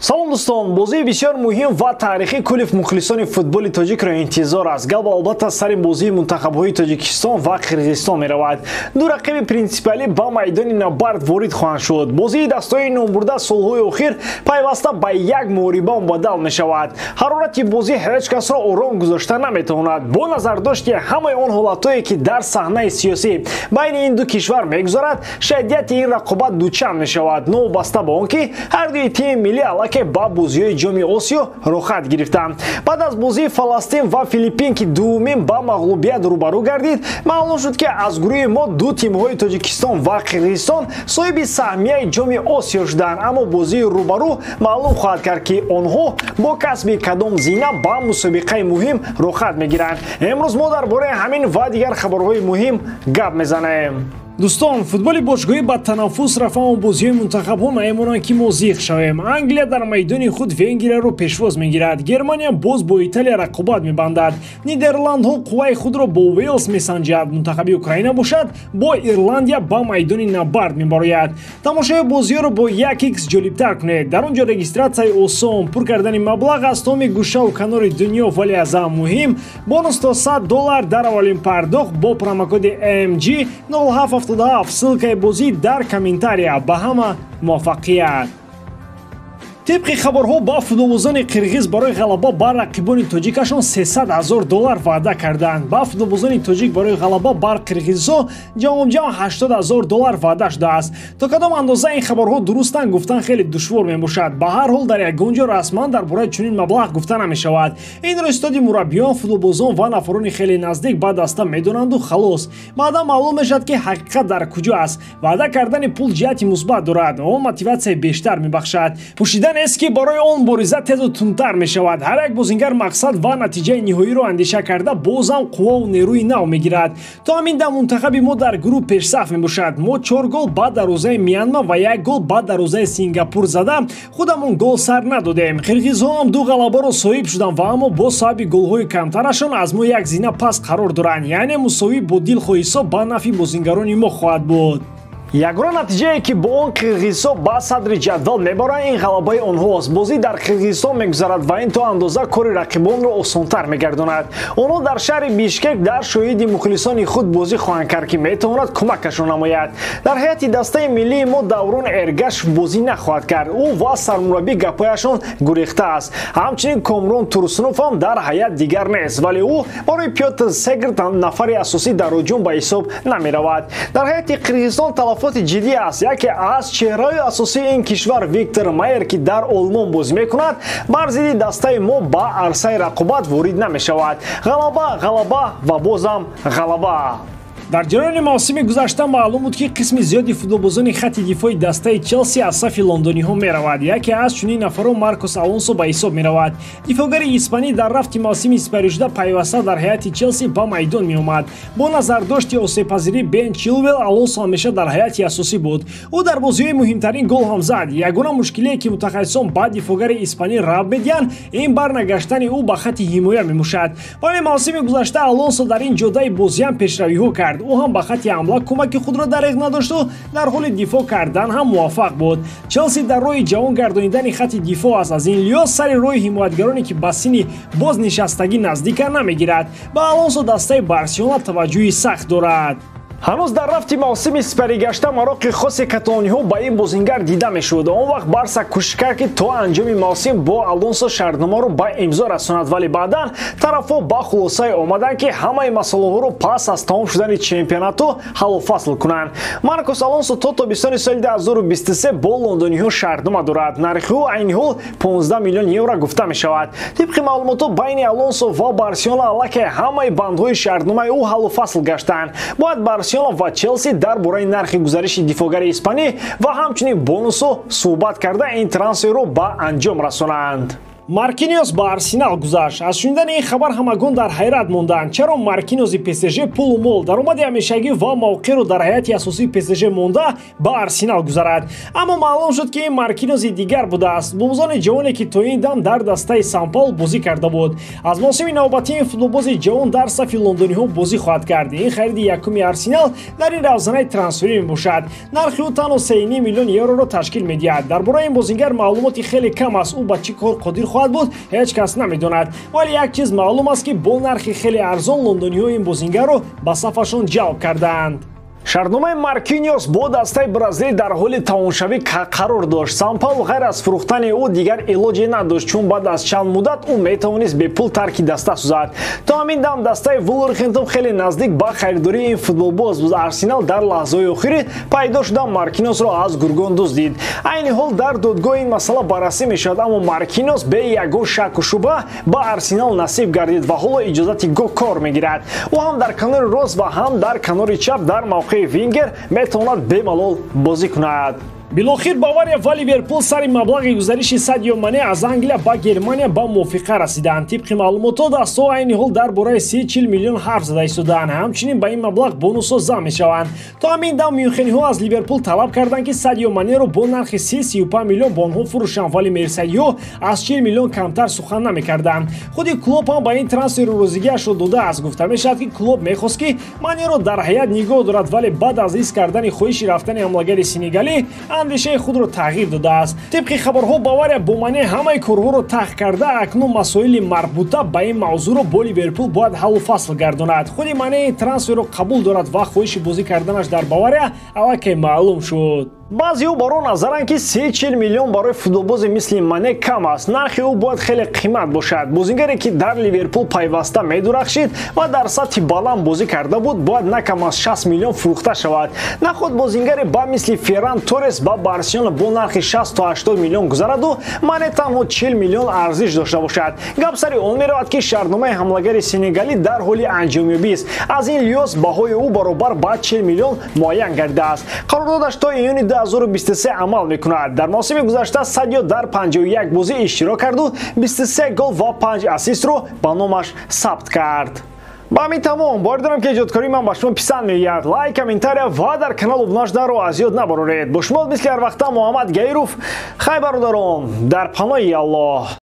Салом дӯстон, бозии бисёр муҳим ва таърихӣ кулли мухлисони футболи тоҷикро интизор аст. Гап албатта сари бозии мунтахабҳои Тоҷикистон ва Қирғизистон меравад. Ду рақиби принсипиалӣ ба майдони набард ворид хоҳанд шуд. Бозии дастҳои номбурда солҳои охир пайваста ба як муҳориба мубаддал мешавад. Ҳарорати бозӣ ҳеҷ касро ором гузошта наметавонад. Бо назардошти ҳамаи он ҳолатҳое, ки дар саҳнаи сиёсӣ байни ин ду кишвар мегузарад, шадидияти ин рақобат дучанд мешавад. Новобаста ба он ки ҳар дуи тими миллӣ аллакай ба бозиҳои Ҷоми Осиё роҳхат гирифтанд. Баъд аз бозии Фаластин ва Филиппин, ки дуввумин ба мағлубият рӯбарӯ гардид, маълум шуд, ки аз гурӯҳи мо ду тимҳои Тоҷикистон ва Қирғизистон соҳиби саҳмияи Ҷоми Осиё шуданд. Аммо бозии рӯбарӯ маълум хоҳад кард, ки онҳо бо касби кадом зина ба мусобиқаи муҳим роҳхат мегиранд. Имрӯз мо дар бораи ҳамин ва дигар хабарҳои муҳим гап мезанем. Дӯстон, футболи бошгоҳӣ ба танаффус рафт, аммо бозиҳои мунтахабҳо наемонанд, ки мо зиқ шавем. Англия дар майдони худ Венгрияро пешвоз мегирад. Германия боз бо Италия рақобат мебандад. Нидерландҳо қувваи худро бо Уэлс месанҷад. Мунтахаби Украина бошад, бо Ирландия ба майдони набард мебарояд. Тамошои бозиҳоро бо 1x ҷолибтар кунед. Дар он ҷо регистратсияи осон, пур кардани маблағ аз тамоми гӯшаву канори дунё, вале аз ҳама муҳим бонус то $100 дар аввалин пардохт бо промокоди MG 07. Ссылкаи бозӣ дар комментария. Ба ҳама муваффақият. Тибқи хабарҳо, ба футболбозони қирғиз барои ғалаба бар рақибони тоҷикашон $300 000 ваъда карданд. Ба футболбозони тоҷик барои ғалаба бар қирғизҳо ҷамъ $80 000 ваъда шудааст. То кадом андоза ин хабарҳо дурустанд, гуфтан хеле душвор мебошад. Ба ҳар ҳол, дар ягон ҷо расман дар бораи чунин маблағ гуфта намешавад. Инро истоди мураббиён, футболбозон ва нафарони хеле наздик ба даста медонанду халос. Баъдан маълум мешавад, ки ҳақиқат дар куҷо аст. Ваъда кардани пул ҷиҳати мусбат дорад, он мотиватсияи бештар мебахшад. Пӯшида нест, ки барои он мубориза тезу тундтар мешавад. Ҳар як бозингар мақсад ва натиҷаи ниҳоиро андеша карда, бозам қувваву нерӯи нав мегирад. То ҳамин дам мунтахаби мо дар гурӯҳ пешсаф мебошад. Мо чор гол ба дарвозаи Мянма ва як гол ба дарвозаи Сингапур зада, худамон гол сар надодем. Қирғизҳо ҳам ду ғалабаро соҳиб шуданд ва аммо бо сабаби голҳои камтарашон аз мо як зина пас қарор доранд, яъне мусовӣ бо дилхоҳ ҳисоб ба нафъи бозингарони мо хоҳад буд. Ягона натиҷае, ки бо он қирғизҳо ба садри ҷадвал мебаранд, ин ғалабаи онҳост. Бозӣ дар Қирғизистон мегузарад ва ин то андоза кори рақибонро осонтар мегардонад. Онҳо дар шаҳри Бишкек дар шоҳиди мухлисони худ бозӣ хоҳанд кард, ки метавонад кӯмакашон намояд. Дар ҳайати дастаи миллии мо Даврон Эргашев бозӣ нахоҳад кард. Ӯ ва сармураббӣ гапҳояшон гурехтааст. Ҳамчунин Комрон Турсунов ҳам дар ҳайат дигар нест, вале ӯ барои Пётр Сегрт нафари асосӣ дар ҳуҷум ба ҳисоб намеравад. Дар ҳайати Қирғизистон талафоти ҷиддӣ аст. Яке аз чеҳраҳои асосии ин кишвар, Виктор Майер, ки дар Олмон бозӣ мекунад, бар зидди дастаи мо ба арсаи рақобат ворид намешавад. Ғалаба, ғалаба ва бозам ғалаба. Дар ҷараёни мавсими гузашта маълум буд, ки қисми зиёди футболбозони хатти дифои дастаи Челси аз сафи лондониҳо меравад. Яке аз чунин нафарон Маркос Алонсо ба ҳисоб меравад. Дифоъгари испанӣ дар рафти мавсими сипаришуда пайваста дар ҳайати Челси ба майдон меомад. Бо назардошти осебпазирии Бен Чилвел, Алонсо ҳамеша дар ҳайати асосӣ буд. Ӯ дар бозиҳои муҳимтарин гол ҳам зад. Ягона мушкилие, ки мутахассисон ба дифоъгари испанӣ рабт медиҳанд, ин барнагаштани ӯ ба хатти ҳимоя мебошад. Вале мавсими гузашта Алонсо дар ин ҷодаи бозиам пешравиҳо кард. Ӯ ҳам ба хатти ҳамла кӯмаки худро дареғ надошту дар ҳоли дифоъ кардан ҳам муваффақ буд. Челси дар роҳи ҷавон гардонидани хатти дифоъ аст. Аз ин лиҳоз сари роҳи ҳимоятгароне, ки ба синни бознишастагӣ наздика, намегирад. Ба Алонсо дастаи Барселона таваҷҷӯҳи сахт дорад. Ҳанӯз дар рафти мавсими сипаригашта мароқи хоси каталониҳо ба ин бозингар дида мешуд. Он вақт Барса кӯшиш кард, ки то анҷоми мавсим бо Алонсо шартномаро ба имзо расонад, вале баъдан тарафҳо ба хулосае омаданд, ки ҳамаи масъалаҳоро пас аз тамом шудани чемпионату ҳаллу фасл кунанд. Маркос Алонсо то тобистони соли 2023 бо лондониҳо шартнома дорад. Нархи ӯ айни ҳол 15 миллион евро гуфта мешавад. Тибқи маълумотҳо, байни Алонсо ва Барселона аллакай ҳамаи бандҳои шартномаи ӯ ҳаллу фасл гаштанд. Бояд Барселона ва Челси дар бораи нархи гузариши дифоъгари испанӣ ва ҳамчунин бонусҳо суҳбат карда, ин трансферро ба анҷом расонанд. Маркиниос ба Арсенал гузашт. Аз шунидани ин хабар ҳамагон дар ҳайрат монданд. Чаро Маркиноси ПСЖ пулу мол, даромади ҳамешагӣ ва мавқеъро дар ҳайати асосии ПСЖ монда ба Арсенал гузарад? Аммо маълум шуд, ки ин Маркиноси дигар будааст. Футболбозони ҷавоне, ки то ин дам дар дастаи Сан-Паулу бозӣ карда буд. Аз мавсими навбатии ин футболбози ҷавон дар сафи лондониҳо бозӣ хоҳад кард. Ин хариди якуми Арсенал дар ин равзанаи трансферӣ мебошад. Нархи ӯ танҳо 3,5 миллион евроро ташкил медиҳад. Дар бораи ин бозингар маълумоти хеле кам аст. Ӯ ба чӣ кор қодир хоҳад буд, ҳеҷ кас намедонад. Вале як чиз маълум аст, ки бо нархи хеле арзон лондониҳо ин бозингарро ба сафашон ҷалб кардаанд. Шартномаи Маркиниос бо дастаи Бразилия дар ҳоли тамомшавӣ қарор дошт. Сан-Паулу ғайр аз фурӯхтани ӯ дигар илоҷе надошт, чун баъд аз чанд муддат ӯ метавонист бепул тарки даста созад. То ҳамин дам дастаи Вулверхэмптон хеле наздик ба харидории ин футболбоз буд. Арсенал дар лаҳзаҳои охирӣ пайдо шуда Маркиносро аз гургон дуздид. Айни ҳол дар додгоҳ ин масъала баррасӣ мешавад, аммо Маркинос бе ягон шакку шубҳа ба Арсенал насиб гардид ва ҳоло иҷозати кор мегирад. Ӯ ҳам дар канори рост ва ҳам дар канори чап дар мавқеи вингер метавонад бемалол бозӣ кунад. Билохир Бавария ва Ливерпул сари маблағи гузариши Садио Мане аз Англия ба Германия ба мувофиқа расиданд. Тибқи маълумотҳо, дастҳо айни ҳол дар бораи 30-40 миллион ҳарф зада истодаанд. Ҳамчунин ба ин маблағ бонусҳо зам мешаванд. То ҳамин дам мюнхениҳо аз Ливерпул талаб карданд, ки Садио Манеро бо нархи 30-35 миллион ба онҳо фурӯшанд, вале мерсайдиҳо аз 40 миллион камтар сухан намекарданд. Худи Клоп ҳам ба ин трансфер розигиашро додааст. Гуфта мешавад, ки Клоп мехост, ки Манеро дар ҳайат нигоҳ дорад, вале баъд аз ҳис кардани хоҳиши рафтани ҳамлагари сенегалӣ андешаи худро тағйир додааст. Тибқи хабарҳо, Бавария бо Мане ҳамаи корҳоро тах карда, акнун масоили марбута ба ин мавзӯъро бо Ливерпул бояд ҳаллу фасл гардонад. Худи Мане ин трансферро қабул дорад ва хоҳиши бозӣ карданаш дар Бавария аллакай маълум шуд. Баъзеҳо бар он назаранд, ки 30-40 миллион барои футболбози мисли Мане кам аст. Нархи ӯ бояд хеле қимат бошад. Бозингаре, ки дар Ливерпул пайваста медурахшид ва дар сатҳи баланд бозӣ карда буд, бояд на кам аз 60 миллион фурӯхта шавад. Наход бозингаре ба мисли Ферран Торрес ба Барселона бо нархи 60 то 80 миллион гузараду Мане танҳо 40 миллион арзиш дошта бошад. Гап сари он меравад, ки шартномаи ҳамлагари сенегалӣ дар ҳоли анҷомёбист. Аз ин лиҳоз баҳои ӯ баробар ба 40 миллион муайян гардидааст. Қарордодаш то июни 2023 амал мекунад. Дар мавсими гузашта Садио дар 51 бозӣ иштирок карду 23 гол ва 5 ассистро ба номаш сабт кард. Ба ҳамин тамом. Бовар дорам, ки эҷодкории ман ба шумо писанд меояд. Лайк, комментария ва дар канал обуна шуданро аз ёд набароред. Бо шумо мисли ҳар вақта Муҳаммад Гаиров. Хай, бародарон, дар паноҳи Аллоҳ.